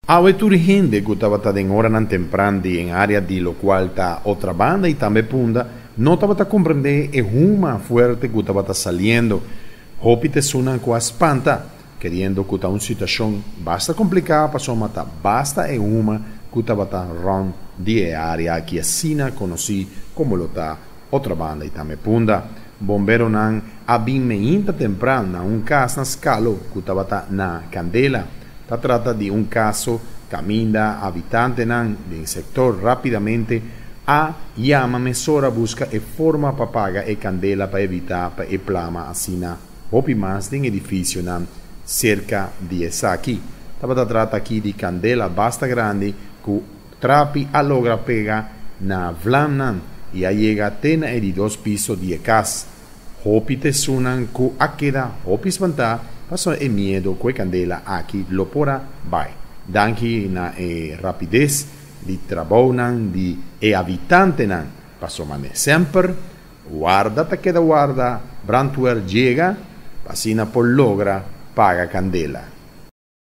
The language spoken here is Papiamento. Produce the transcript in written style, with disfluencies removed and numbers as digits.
Awe tur hende ku tabata den oranan tempran di en área di lokual ta Otrabanda i tambe Punda no tabata komprendé e huma fuerte ku tabata saliendo. Hopi ta esunnan ku a spanta, keriendo ku ta un situashon basta kompliká pasobra ta basta e huma ku tabata rònt di e área aki asina konosí komo lo ta Otrabanda i tambe Punda. Bomberonan a bin meinta tempran na un kas na Skalo ku tabata na kandela. Ta trata di un kaso kaminda habitantenan den sektor rápidamente a yama mesora buska e forma pa paga e kandela pa evitá pa e plama asina hopi mas den edifisionan serka di esaki. Tabata trata aki di kandela basta grandi ku trapi a logra pega na vlamnan i a yega te na e di dos piso di e kas. Hopi ta esunnan ku a keda hopi spantá pasobra e miedu ku e kandela aki lo por a bai. Danki na e rapides di trabounan di e habitantenan pasobra ne semper warda ta keda warda brandweer yega pa asina por logra paga kandela.